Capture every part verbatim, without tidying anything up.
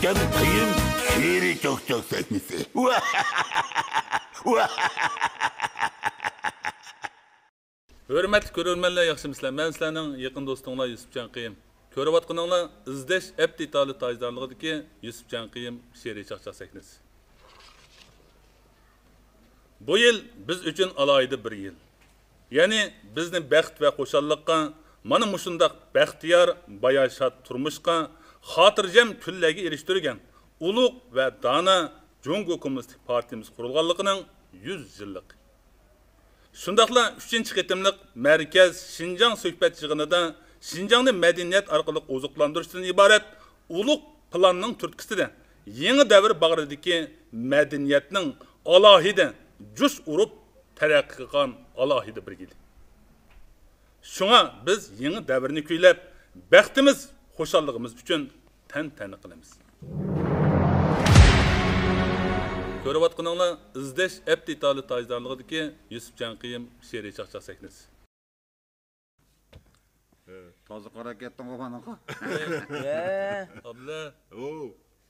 يۈسۈپجان قېيۇم شېئىرىي چاقچاق سەھنىسى. ھۆرمەتلىك كۆرۈرمەنلەر، ياخشىمۇسىلەر؟ مەن سىلەرنىڭ يېقىن دوستۇڭلار يۈسۈپجان قېيۇم. كۆرۈۋاتقىنىڭلار ئىزدەش ئەپ دېتالى تاجدارلىقىدىكى يۈسۈپجان قېيۇم شېئىرىي چاقچاق سەھنىسى. بۇ يىل بىز ئۈچۈن ئالاھىدە بىر يىل. يەنى بىزنى بەخت ۋە خۇشاللىققا، مانا مۇشۇنداق بەختىيار، باياشات تۇرمۇشقا، خاتىرجەم كۈنلەرگە ئېرىشتۈرگەن ئۇلۇغ ۋە دانا جۇڭگو كوممۇنىستىك پارتىيىمىز قۇرۇلغانلىقىنىڭ يۈز يىللىقى. شۇنداقلا ئۈچىنچى قېتىملىق مەركەز شىنجاڭ سۆھبەت يىغىنىدا شىنجاڭنى مەدەنىيەت ئارقىلىق ئوزۇقلاندۇرۇشتىن ئىبارەت ئۇلۇغ پىلاننىڭ تۈرتكىسىدە يېڭى دەۋر باغرىدىكى مەدەنىيەتنىڭ ئالاھىدە جۇش ئۇرۇپ تەرەققىي قىلغان ئالاھىدە بىر يىل. شۇڭا بىز يېڭى دەۋرنى كۈيلەپ، بەختىمىز، خۇشاللىقىمىز ئۈچۈن تەنتەنە قىلىمىز. كۆرۈۋاتقىنىڭلار ئىزدەش ئەپ دېتالى تاجدارلىقىدىكى يۈسۈپجان قېيۇم شېئىرىي چاقچاق سەھنىسى. تازا قارا كەتتىڭغۇ مانىڭغا. ئابلە.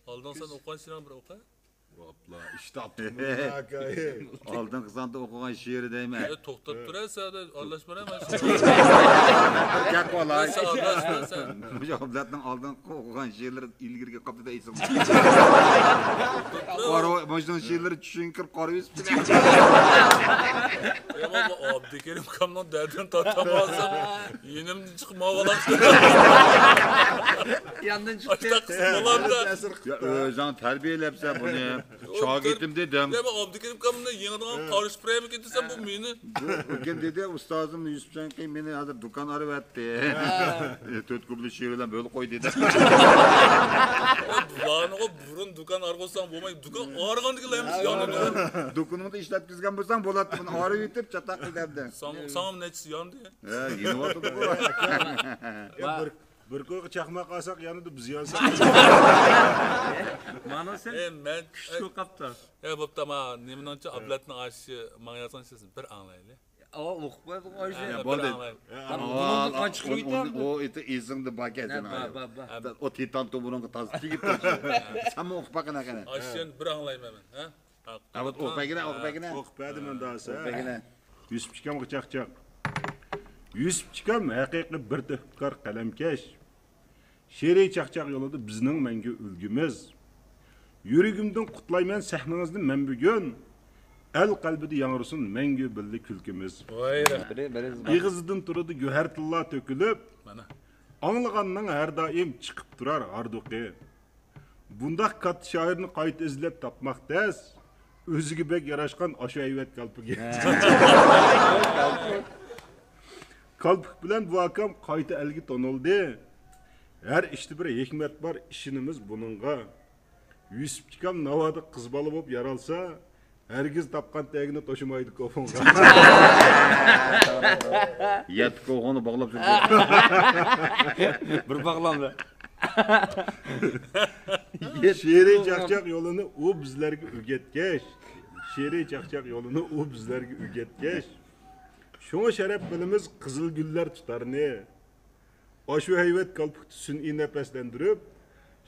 ئالدىڭ سەن ئوقۇغان شېئىرىڭ بىر ئوقۇ. ۋاپلا، ئىشتاپ تۇرمىدىم ئاكا. ئالدىنقى ساندا ئوقۇغان شېئىرى دەيمەن. ئە، توختاپ تۇرە، سەدە ئارىلاشمىرە مەن. بىر گەپ بولاي. سەن ئارىلاشمىرە سەن. مۇشۇ ئابلەتنىڭ ئالدىنقى ئوقۇغان شېئىرلىرى ئىلگىرىكى قاپتىدا ئېسىڭدە. قارا، مۇشۇنىڭ شېئىرلىرى چۈشۈڭكىر قارا ئۆسۈپ. يا، بابا، ئابدۇكېرىم ئاكامنىڭ دەردىنى تارتالماسام، يېنىمدىن چىقىپ ماۋالاپ. ياندىن چىقىپ. ئاشتاق قىسىپ بولامدا. يا، ئۆزۈڭ تەربىيەلەپسەن بۇنى. شاگىرتىم دېدىم. يا، مەن ئابدۇكېرىم ئاكامنى يېڭىدىن قارشى بېرەيمىكىن دېسەم، بۇ مېنى. بۇ ئۆگەن دېدى، ئۇستازىم يۈسۈپجان قېيۇم مېنى ھازىر دۇكان ئارىۋەتتى. تۆت كوبلېت شېئىر بىلەن بۆلۈپ قوي دېدى. بۇلارنىغۇ بۇرۇن دۇكان ئارغۇزساڭ بولمايدۇ. دۇكان ئارغاندىكىن ئەمىسە يانىدۇ. دۇكىنىڭدا ئىشلەتكۈزگەن بولساڭ بولاتتى. بۇنى ئارىۋېتىپ چاتاق قىل دەمدى. ساڭا، ساڭا نەچچىسى ياندى؟ ھە، يېنىۋاتىدۇ. بىر، بىر كويغا چاقماق ئالساق يانىدۇ، بىز يانساق. مانا سەن ئە، مەن كۈچلۈك قاپتا. ئە، بوپتا، ما، نېمىنىڭچە ئابلەتنىڭ ئاشۇ ماڭا يازغان شېئىرىنى بىر ئاڭلايلى. ئاۋا ئوقۇپ قويدۇق ئايشە. يا، بولدى. بۇنىڭدىن قانچە ئۇ، ئۇ، ئۇ ئېسىڭدە بار ئىكەن سېنىڭ. بار، بار، بار. ئۇ تىتان تومۇرۇڭغا تازا تېگىپ تۇرسۇن. سەنمۇ ئوقۇپ باققىنا قېنى. ئاشۇنى بىر ئاڭلايمەن مەن، ھە؟ ئاۋۇت، ئوقۇپ بەرگىنە، ئوقۇپ بەرگىنە. ئوقۇپ بەردىم ئەمدى ھازىر. ئوقۇپ بەرگىنە. يۈسۈپچىكامغا چاقچاق. يۈسۈپچىكام ھەقىقىي بىر تۆھپىكار قەلەمكەش. شېئىرىي چاقچاق يولىدا بىزنىڭ مەڭگۈ ئۈلگىمىز. يۈرىكىمدىن قۇتلايمەن سەھنىڭىزنى مەن بۈگۈن. ئەل قەلبىدە ياڭرىسۇن مەڭگۈ بىللە كۈلكىمىز. ۋاي رەھمەت. ئېغىزىدىن تۇرىدۇ گۆھەر تىللار تۆكۈلۈپ. مانا. ئاڭلىغاننىڭ ھەر دائىم چىقىپ تۇرار ھاردۇقى. بۇنداق كاتتا شائىرنى قايتا ئىزدەپ تاپماق تەس. ئۆزىگە بەك ياراشقان ئاشۇ ھەيۋەت كالپۇكى. كالپۇك بىلەن بۇ ئاكام قايتا ئەلگە تونۇلدى. ھەر ئىشتا بىر ھېكمەت بار، ئىشىنىمىز بۇنىڭغا. يۈسۈپچىكام ناۋادا قىز بالا بولۇپ يارالسا، ھەرگىز تاپقان تەگىنى توشىمايدۇ كوفۇڭغا. يەتتە كوفۇڭنى باغلاپ سۈرگەن. بىر باغلامدا. شېئىرىي چاقچاق يولىنى ئۇ بىزلەرگە ئۆگەتكەچ، شېئىرىي چاقچاق يولىنى ئۇ بىزلەرگە ئۆگەتكەچ، شۇڭا شەرەپ بىلىمىز قىزىل گۈللەر تۇتارنى. ئاشۇ ھەيۋەت كالپۇكتا سۈنئىي نەپەسلەندۈرۈپ،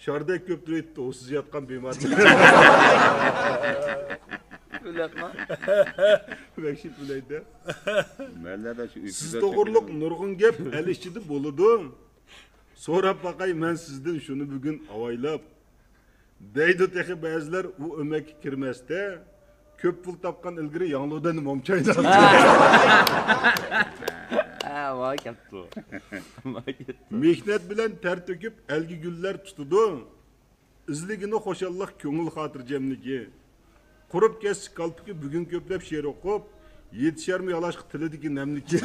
شاردەك كۆپ تۇرۇۋېتىپتۇ ئۇسسىز ياتقان بىمارنى. ئۆلەتما. ۋەھشىي ئۆلەيدە. سىز توغرۇلۇق نۇرغۇن گەپ ئەل ئىچىدە بولىدۇ. سوراپ باقاي مەن سىزدىن شۇنى بۈگۈن ئاۋايلاپ. دەيدۇ تېخى بەزىلەر ئۇ ئۆمەككە كىرمەستە، كۆپ پۇل تاپقان ئىلگىرى ياڭلۇدىن موم چايناپ. ھە، ۋاي كەپتۇ. ۋاي كەپتۇ. مېھنەت بىلەن تەر تۆكۈپ ئەلگە گۈللەر تۇتىدۇ. ئىزلىگىنى خۇشاللىق، كۆڭۈل خاتىرجەملىكى. قۇرۇپ كەتسە كالپۇكى بۈگۈن كۆپلەپ شېئىر ئوقۇپ، يېتىشەرمۇ يالاشقا تىلىدىكى نەملىكى.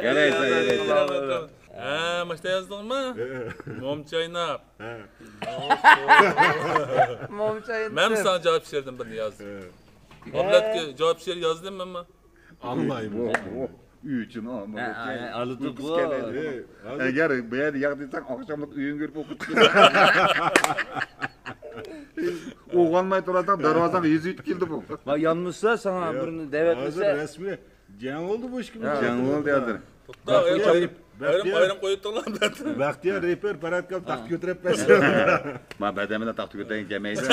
يارايسەن، يارايسەن. ھە، ماشتا يازدىڭمۇ؟ موم چايناپ. موم چايناپ. مەن ساڭا جاۋاب شېئىردىن بىرنى يازدىم. ئابلەتكە جاۋاب شېئىر يازدىم مەنمۇ. ئاڭلايمەن. ئۆچۈن ئالىدۇ بۇ. ئەگەر بۇ يەردە ياق دېسەڭ، ئاخشاملىق ئۆيۈڭگە كىرىپ ئوقۇپ كېتىسەن. ئويغانماي تۇرساڭ، دەرۋازاڭغا يېزىۋېتىپ كېلىدۇ بۇ. يانمىسا ساڭا بىرنى دەۋەتمىسە. ھازىر رەسمىي جەڭ بولدى بۇ ئىككى. جەڭ بولدى ھازىر. توختاڭ، ئايرىم، ئايرىم قويۇۋېتىڭلار. بەختىيار رېپېر پەرھاتكام تاختا كۆتۈرۈپ بەرسە. ما بەدەمدە تاختا كۆتەرگەن كەلمەيدۇ.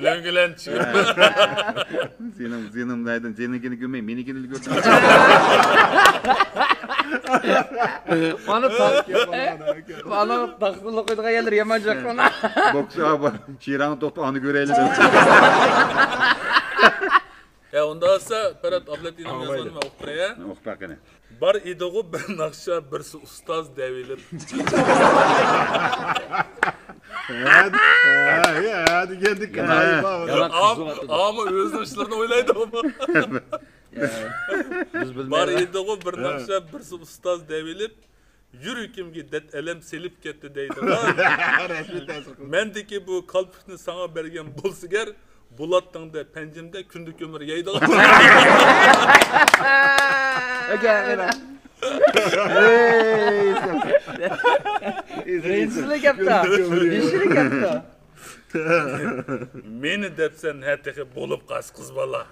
لۆڭگىلەنچى. سېنىڭ، سېنىڭ دەيدىن، سېنىڭكىنى كۆرمەي، مېنىڭكىنى كۆردۈم. مانا تا-، مانا تاختىلىق قويىدىغان يەرلىرى يامان جىق مانا. بوكس، شىراڭ توختى ئانى كۆرەيلى دەپ. يا، ئۇنداق بولسا، پەرھات ئابلەت ئىنىم يازغاننى مەن ئوقۇپ بېرەي. ئوقۇپ بەر قېنى. بار ئىدىغۇ بىر ناخشا، بىرسى ئۇستاز دەۋېلىپ. ھە، ھە، ھە دېگەندىكىن. ئاما ئۆزىنىڭ ئىشلىرىنى ئويلايدۇ ئۇمۇ. بار ئىدىغۇ بىر ناخشا، بىرسى ئۇستاز دەۋېلىپ. يۈرىكىمگە دەرد ئەلەم سېلىپ كەتتى دەيدىغان. مەندىكى بۇ كالپۇكنى ساڭا بەرگەن بولسىگەر، بولاتتىڭدە پەنجىمدە كۈندە كۆمۈر يەيدىغان. رەھىمسىزلا گەپتا. يېشىللا گەپتا. مېنى دەپسەن ھە تېخى بولۇپ قالسا قىز بالا.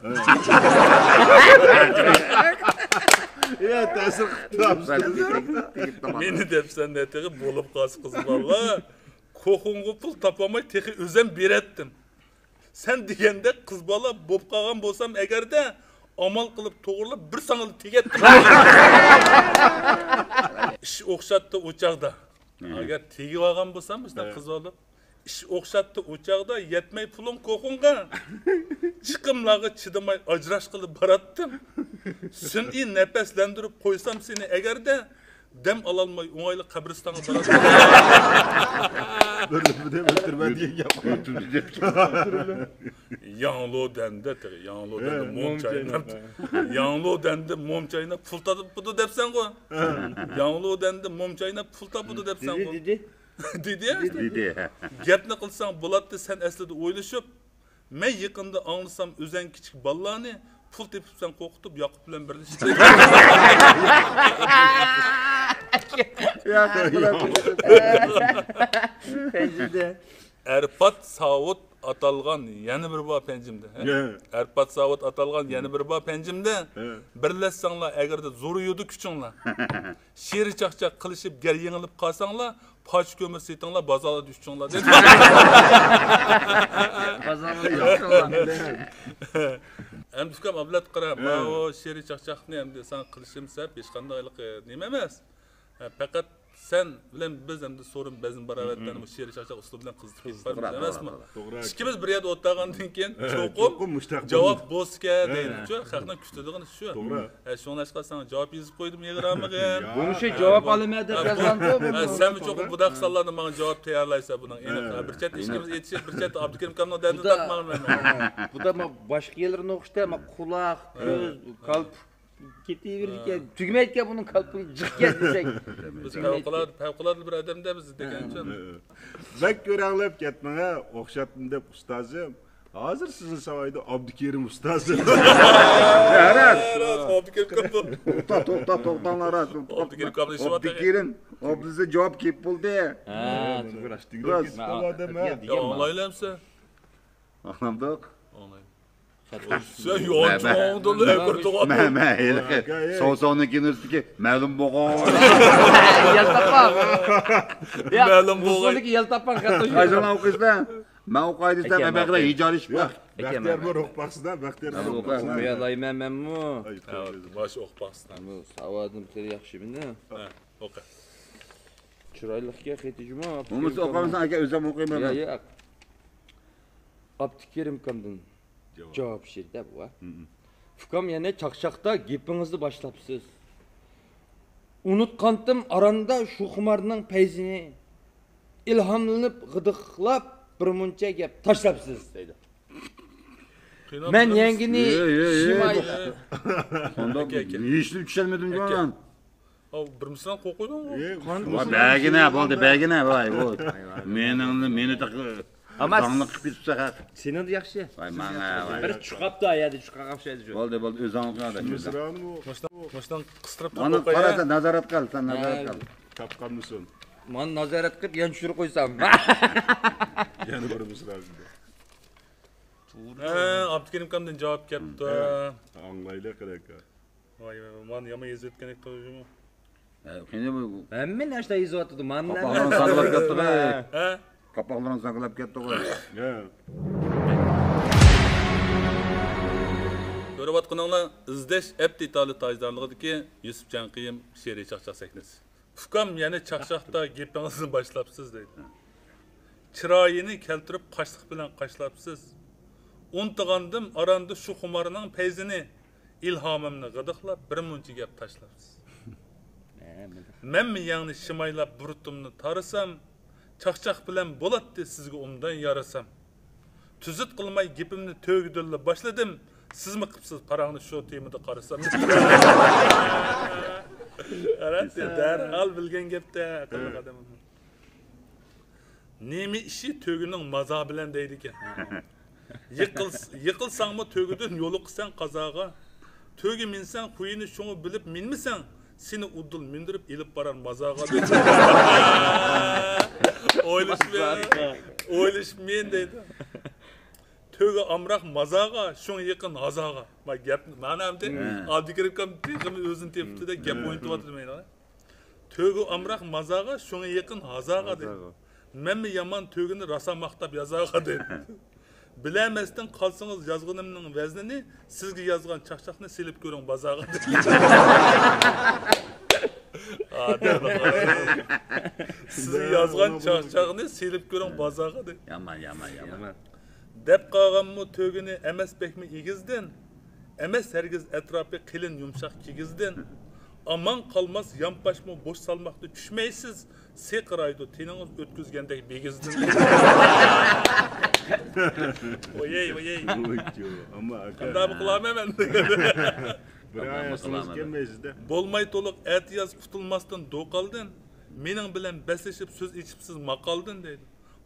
يا، تەسىر قىپتۇ. مېنى دەپسەن ھە تېخى بولۇپ قالسا قىز بالا. كوخۇڭغا پۇل تاپالماي تېخى ئۆزەم بېرەتتىم. سەن دېگەندەك قىز بالا بوپ قالغان بولسام ئەگەردە، ئامال قىلىپ توغرىلاپ بىر ساڭىلا تېگەتتىم. ئىش ئوخشاتتى ئۇ چاغدا. ئەگەر تېگىۋالغان بولسام مۇشۇنداق قىز بالا، ئىش ئوخشاتتى ئۇ چاغدا، يەتمەي پۇلۇڭ كوخۇڭغا. چىقىملارغا چىدىماي ئاجراشقىلى باراتتىم. سۈنئىي نەپەسلەندۈرۈپ قويسام سېنى ئەگەردە، دەم ئالالماي ئوڭايلىق قەبرىستانغا باراتتىم. بىر نېمە دەپ ئۆلتۈرمە دېگەن گەپ. ياڭلۇ دەندە تېخى، ياڭلۇ دەندە موم چايناپ، ياڭلۇ دەندە موم چايناپ پۇل تاپىدۇ دەپسەنغۇ. ياڭلۇ دەندە موم چايناپ پۇل تاپىدۇ دەپسەنغۇ. دېدى، دېدى. دېدى. گەپنى قىلساڭ بولاتتى سەن ئەسلىدە ئويلىشىپ. مەن يېقىندا ئاڭلىسام ئۆزەڭ كىچىك بالىلارنى پۇل تېپىپسەن قورقۇتۇپ ياقۇپ بىلەن بىرلىشىپ. پەنجىمدە. ئەرپات ساۋۇت ئاتالغان يەنە بىر بار پەنجىمدە. ھە؟ ئەرپات ساۋۇت ئاتالغان يەنە بىر بار پەنجىمدە. بىرلەشسەڭلار ئەگەردە زورىيىدۇ كۈچۈڭلار. شېرى چاقچاق قىلىشىپ گەر يېڭىلىپ قالساڭلار، پاچ كۆمۈر سېتىڭلار، بازارلاردا ئۈچ چوڭلار دېدى. بازارلاردا ئۈچ چوڭلار. ئەمدى ئۇكام ئابلەت قارا، ماۋۇ شېرى چاقچاقنى ئەمدى ساڭا قىلىشىم سەپ ھېچقانداق ھېلىقى نېمە ئەمەس. ھە، پەقەت سەن بىلەن بىز ئەمدى سورۇن بەزمە باراۋەردە مۇشۇ شېرى چاقچاق ئۇسلۇبى بىلەن قىزىتىپ كېتىپ بارىمىز ئەمەسمۇ؟ توغرا. ئىككىمىز بىر يەردە ئولتۇرغاندىن كېيىن چوقۇم جاۋاب بولسىكەن دەيدىچۇ، خەقنىڭ كۈتىدىغىنى شۇ. توغرا. ھە، شۇڭلاشقا ساڭا جاۋاب يېزىپ قويدۇم، يىغلانمىغىن. بۇ مۇشۇ جاۋاب ئالىمەن دەپ يازغانغۇ بۇ. ھە، سەنمۇ چوقۇم بۇنداق ساللارنى ماڭا جاۋاب تەييارلايسەن بۇنىڭ ئېنىق. ھە، بىر چەتتە ئىككىمىز ئېيتىشىپ، بىر چەتتە ئابدۇكېرىم ئاكامنىڭ دەردىنى تارتماڭ مەن. بۇدا باشقا يەرلىرىنى ئوخشىتە، قۇلاق، كۆز، كالپۇك. كېتىۋېرىدىكەن، تۈگىمەيدىكەن بۇنىڭ كالپۇكى جىقكەن دېسەك. بىز پەۋقۇلئاددە، پەۋقۇلئاددە بىر ئادەمدە بىز دېگەنچۇ. بەك كۆرەڭلەپ كەتمەڭە، ئوخشاتتىم دەپ ئۇستازىم. ھازىر سىزنى ساۋايدۇ ئابدۇكېرىم ئۇستازىم. راست، ئابدۇكېرىم ئاكام بۇ. توختا، توختا، توختاڭلار، راست. ئابدۇكېرىم ئاكام ئىشلەۋاتىدۇ. ئابدۇكېرىم، ئابدۇزى جاۋاب كېلىپ بولدى. ھە، راست. ئاڭلايلامسىز؟ ئاڭلامدۇق. ئاڭلايمەن. سەن يوغان چوڭدىلا كۆرىدىغان. مە، مە، ھېلىقى سوسونىڭ كىنوسىدىكى مەلۇم بولغان. يالتاپاق. مەلۇم بولغان. يالتاپاق. قايسىڭلار ئوقۇيسىلەر؟ مەن ئوقۇي دېسەم، مەن بەكلا ھىجالىشىپ. بەختىيار بىر ئوقۇپ باقسىنا، بەختىيار بىر ئوقۇپ باقسىنا. قويالايمەن مەنمۇ. ماش ئوقۇپ باقسىنا. ساۋادىم خېلى ياخشى مېنىڭ. ئوقۇ. چىرايلىقكەن خېتى جۇمۇ. بولمىسا ئوقۇمىساڭ ئاكا، ئۆزۈم ئوقۇيمەن. ياق، ياق. ئابدۇكېرىم ئاكامدىن جاۋاب شېرىدە بۇ. ئۇكام يەنە چاقچاقتا گېپىڭىزنى باشلاپسىز. ئۇنۇتقانتىم ئاراندا شۇ خۇمارنىڭ پەيزىنى. ئىلھاملىنىپ غىدىقلاپ بىر مۇنچە گەپ تاشلاپسىز دەيدۇ. مەن يەڭگىنى شىمايدا. ھېچنېمە چۈشەنمىدىم جۇمۇ. ئاۋۇ بىر مىسرانى قويۇپ قويدۇڭغۇ. قان بەرگىنە، بولدى، بەرگىنە، ۋاي، بۇ. مېنىڭ، مېنى تېخى داڭلىق قىلىپ كېتىپسەن. سېنىڭدە ياخشى. ۋاي، ماڭا، ۋاي. بىر چىقاپتۇ، ھەدە چىقارغان شۇ. بولدى، بولدى، ئۆزۈڭ ئوقۇڭ. مىسرانىمۇ. مۇشۇنىڭ قىستۇرۇپ قوياي. نازارەت قىل، سەن نازارەت قىل. تاپقانمىسۇن. مانا نازارەت قىلىپ يەنە چۈشۈرۈپ قويسام. يەنە بىر مىسرا. ھە، ئابدۇكېرىم ئاكامدىن جاۋاب كەپتۇ. ئاڭلايلى، قېنى ئاكا. ۋاي، ۋاي، ۋاي، مانا يامان يېزىۋەتكەن ئىكەن، جۇمۇ. ھە، قېنى بۇ ھەممە نەرسە يېزىۋاتىدۇ. مانا قاپاقلىرىڭ ساڭگىلاپ كەتتىغۇ. ھە؟ قاپاقلىرىڭ ساڭگىلاپ كەتتىغۇ. ھە. كۆرۈۋاتقىنىڭلار ئىزدەش ئەپ دېتالى تاجدارلىقىدىكى يۈسۈپجان قېيۇم شېئىرىي چاقچاق سەھنىسى. ئۇكام يەنە چاقچاقتا گېپىڭىزنى باشلاپسىز دەيدۇ. چىرايىنى كەلتۈرۈپ قاشلىق بىلەن قاشلاپسىز. ئۇنتۇغاندىم ئاراندا شۇ خۇمارنىڭ پەيزىنى، ئىلھامىمنى غىدىقلاپ بىر مۇنچە گەپ تاشلاپسىز. مەنمۇ يەڭنى شىمايلاپ بۇرۇتۇمنى تارىسام، چاقچاق بىلەن بولاتتى سىزگە ئوبدان يارىسام. تۈزۈت قىلماي گېپىمنى تۆگىدىنلا باشلىدىم. سىزمۇ قىپسىز پاراڭنى شۇ تېمىدا قارىسام. قارا، دەرھال بىلگەن گەپتە ئەقىللىق ئادەم. نېمە ئىشى تۆگىنىڭ مازا بىلەن دەيدىكەن. يىقىلس-، يىقىلساڭمۇ تۆگىدىن يولۇقىسەن قازاغا. تۆگە مىنسەڭ خۇيىنى شۇڭا بىلىپ مىنمىسەڭ، سېنى ئۇدۇل مىندۈرۈپ ئېلىپ بارار مازاغا دەيدۇ. ئويلىشىپ، ئويلىشىپ مىن دەيدۇ. تۆگە ئامراق مازاغا، شۇڭا يېقىن ھازاغا. ما گەپ، مانا ئەمدى ئابدۇكېرىم ئاكام تېخىمۇ ئۆزىنى تېپىپتۇ-دە، گەپ ئوينىتىۋاتىدۇ مەيلى. تۆگە ئامراق مازاغا، شۇڭا يېقىن ھازاغا دەيدۇ. مەنمۇ يامان تۆگىنى راسا ماختاپ يازاغا دەيدۇ. بىلەلمەستىن قالسىڭىز يازغىنىمنىڭ ۋەزنىنى، سىزگە يازغان چاقچاقنى سېلىپ كۆرۈڭ بازاغا دەيدۇ. سىزگە يازغان چاقچاقنى سېلىپ كۆرۈڭ بازاغا دەيدۇ. يامان، يامان، يامان. دەپ قالغانمۇ تۆگىنى ئەمەس بەكمۇ ئېگىزدىن، ئەمەس ھەرگىز ئەتراپى قېلىن يۇمشاق كىگىزدىن. ئامان قالماس يانپاشمۇ بوش سالماقتا چۈشمەيسىز، سېقىرايدۇ تېنىڭىز ئۆتكۈزگەندەك بېگىزدىن. ۋويەي، ۋويەي. قانداق قىلامەن مەن؟ بولماي تولۇق ئەتىياز قۇتۇلماستىن دوقالدىن، مېنىڭ بىلەن بەسلىشىپ سۆز ئېچىپسىز ماقالدىن دەيدۇ.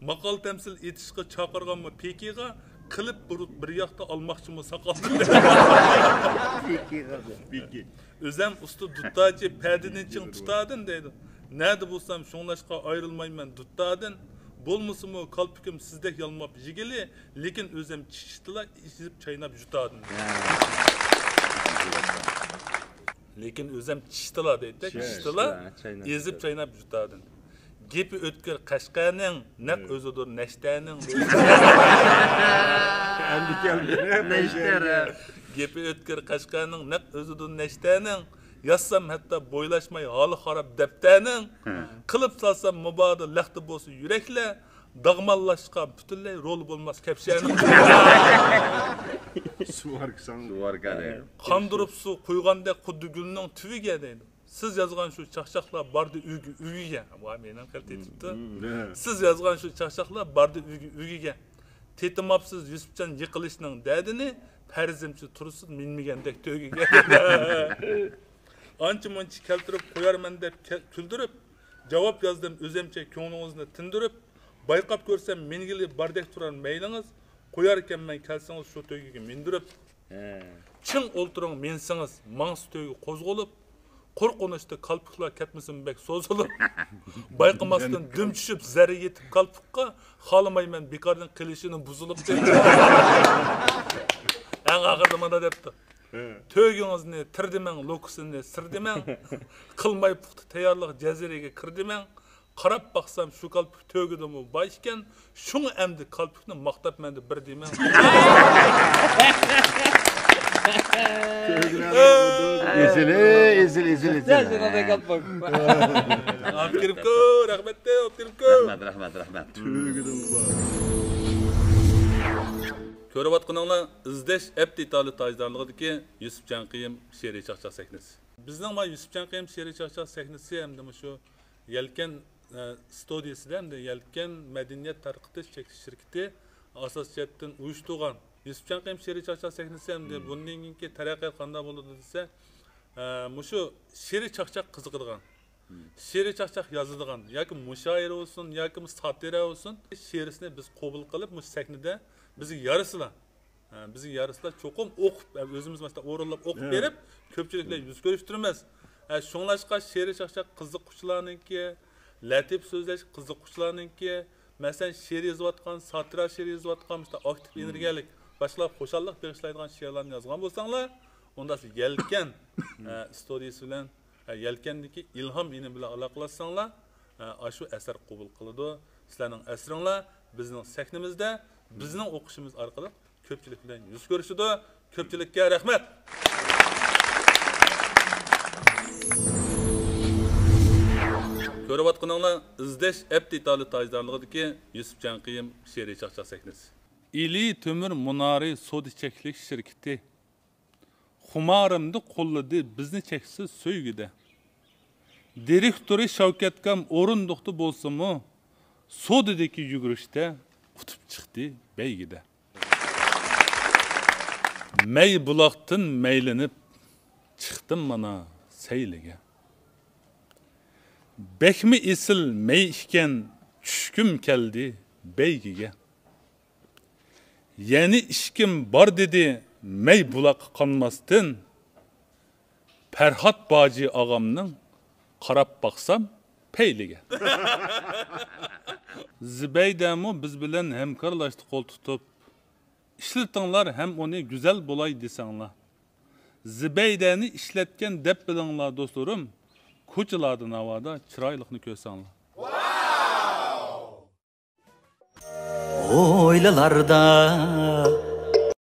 ماقال تەمسىل ئېيتىشقا چاقىرغانمۇ پېكىغا، قىلىپ بۇرۇت بىر ياقتا ئالماقچىمۇ ساقالدىن دەيدۇ. ئۆزەم ئۇستا دۇتاچى پەدىنى چىڭ تۇتادىن دەيدۇ. نەدە بولسام شۇڭلاشقا ئايرىلمايمەن دۇتادىن. بولمىسىمۇ كالپۇكۇم سىزدەك يالماپ يېگىلى، لېكىن ئۆزەم چىشتىلا ئېزىپ چايناپ يۇتادىن. لېكىن ئۆزەم چىشتىلا دەيدۇ، چىشتىلا ئېزىپ چايناپ يۇتادىن. گېپى ئۆتكۈر قەشقەرنىڭ، نەق ئۆزىدۇر نەشتەرنىڭ. ئەمدى كەلدى. نەشتەر. گېپى ئۆتكۈر قەشقەرنىڭ، نەق ئۆزىدۇر نەشتەرنىڭ. يازسام ھەتتا بويلاشماي ھالى خاراب دەپتەرنىڭ. قىلىپ سالسام مۇبادا لەختە بولسا يۈرەكلەر، داغماللاشقان پۈتۈنلەي رولى بولماس كەپشەرنىڭ. سۇۋاركا ساڭا. سۇۋاركا دەيدۇ. قاندۇرۇپ سۇ قۇيغاندەك خۇددى گۈلنىڭ تۈۋىگە دەيدۇ. سىز يازغان شۇ چاقچاقلار باردى ئۆيگە، ئۆيگە. ۋاي، مېنىڭ قىل تېتىپتۇ. سىز يازغان شۇ چاقچاقلار باردى ئۆيگە، ئۆيگە. تېتىماپسىز يۈسۈپجان يىقىلىشنىڭ دەردىنى، پەرىزىمچە تۇرسىز مىنمىگەندەك تۆگىگە. ئانچە مۇنچە كەلتۈرۈپ قويارمەن دەپ كە-، كۈلدۈرۈپ، جاۋاب يازدىم ئۆزۈمچە كۆڭلىڭىزنى تىندۇرۇپ، بايقاپ كۆرسەم مىنگىلى باردەك تۇرار مەيلىڭىز، قوياركەنمەن كەلسىڭىز شۇ تۆگىگە مىندۈرۈپ. ھە. چىڭ ئولتۇرۇڭ مىنسىڭىز، ماڭسا تۆگە قوزغىلىپ، قورقۇنچتا كالپۇكلار كەتمىسۇن بەك سوزۇلۇپ. بايقىماستىن دۈم چۈشۈپ زەررە يېتىپ كالپۇكقا، خالىمايمەن بىكاردىن قېلىشىنى بۇزۇلۇپ دەپ. ئەڭ ئاخىرىدا مانا دەپتۇ. ھە. تۆگىڭىزنى تىر دېمەڭ، لوكىسىنى سىر دېمەڭ. قىلماي پۇختا تەييارلىق جەزىرىگە كىر دېمەڭ. قاراپ باقسام شۇ كالپۇك تۆگىدىمۇ بار ئىكەن، شۇڭا ئەمدى كالپۇكنى ماختاپ مەندە بىر دېمەڭ. ئېسىل، ئېسىل، ئېسىل، ئېسىل. ئاپىرىپكۇ، رەھمەت، ئاپىرىپكۇ. رەھمەت، رەھمەت، رەھمەت. كۆرۈۋاتقىنىڭلار ئىزدەش ئەپ دېتالى تاجدارلىقىدىكى يۈسۈپجان قېيۇم شېئىرىي چاقچاق سەھنىسى. بىزنىڭ مانا يۈسۈپجان قېيۇم شېئىرىي چاقچاق سەھنىسى ھەمدە مۇشۇ يەلكەن، ئە، ستۇدىيىسىدە ھەمدە يەلكەن مەدەنىيەت تارقىتىش چەكلىك شىركىتى ئاساسىي جەھەتتىن ئۇيۇشتۇرغان يۈسۈپجان قېيۇم شېئىرىي چاقچاق سەھنىسى ھەمدە بۇندىن كېيىنكى تەرەققىيات قانداق بولىدۇ دېسە، ئە، مۇشۇ شېئىرىي چاقچاق قىزىقىدىغان، شېئىرىي چاقچاق يازىدىغان ياكى مۇشائىرە بولسۇن، ياكى ساتىرا بولسۇن، شېئىرىسىنى بىز قوبۇل قىلىپ، مۇشۇ سەھنىدە بىزگە يارىسىلا، ھە، بىزگە يارىسىلا چوقۇم ئوقۇپ، ھە، ئۆزىمىز مۇشۇنداق ئورۇنلاپ ئوقۇپ بېرىپ، كۆپچىلىك بىلەن يۈز كۆرۈشتۈرىمىز. ھە، شۇڭلاشقا شېئىرىي چاقچاق قىزىققۇچىلارنىڭكى، لەتىپ سۆزلەش قىزىققۇچىلارنىڭكى، مەسىلەن، شېئىر يېزىۋاتقان، ساتىرا شېئىر يېزىۋاتقان، مۇشۇنداق ئاكتىپ ئېنېرگىيەلىك، باشقىلارغا خۇشاللىق بېغىشلايدىغان شېئىرلارنى يازغان بولساڭلار، ئۇنداق يەلكەن، ئە، ئىستۇدىيىسى بىلەن، ئە، يەلكەندىكى ئىلھام ئىنىم بىلەن ئالاقىلەشسەڭلار، ئە، ئاشۇ ئەسەر قوبۇل قىلىدۇ. سىلەرنىڭ ئەسىرىڭلار بىزنىڭ سەھنىمىزدە، بىزنىڭ ئوقۇشىمىز ئارقىلىق كۆپچىلىك بىلەن يۈز كۆرۈشىدۇ. كۆپچىلىككە رەھمەت. كۆرۈۋاتقىنىڭلار ئىزدەش ئەپ دېتالى تاجدارلىقىدىكى يۈسۈپ جانقىيىم شېئىرىي چاقچاق سەھنىسى. ئىلى تۆمۈر مۇنارى سودا چەكلىك شىركىتى. خۇمارىمدا قوللىدى بىزنى چەكسىز سۆيگۈدە. دىرېكتورى شەۋكەتكام ئورۇندۇقتا بولسىمۇ، سودىدىكى يۈگۈرۈشتە ئۇتۇپ چىقتى بەيگىدە. مەي بۇلاقتىن مەيلىنىپ چىقتىم مانا سەيلىگە. بەكمۇ ئېسىل مەي ئىكەن، چۈشكۈم كەلدى بەيگىگە. يەنە ئىچكۈم بار دېدى مەي بۇلاققا قانماستىن. پەرھات باجى ئاغامنىڭ قاراپ باقسام پەيلىگە. زىبەيدەمۇ بىز بىلەن ھەمكارلاشتى قول تۇتۇپ. ئىشلىتىڭلار ھەم ئۇنى گۈزەل بولاي دېسەڭلار. زىبەيدەنى ئىشلەتكەن دەپ بىلىڭلار دوستلىرىم، كوچىلاردا ناۋادا چىرايلىقنى كۆرسەڭلار. ھويلىلاردا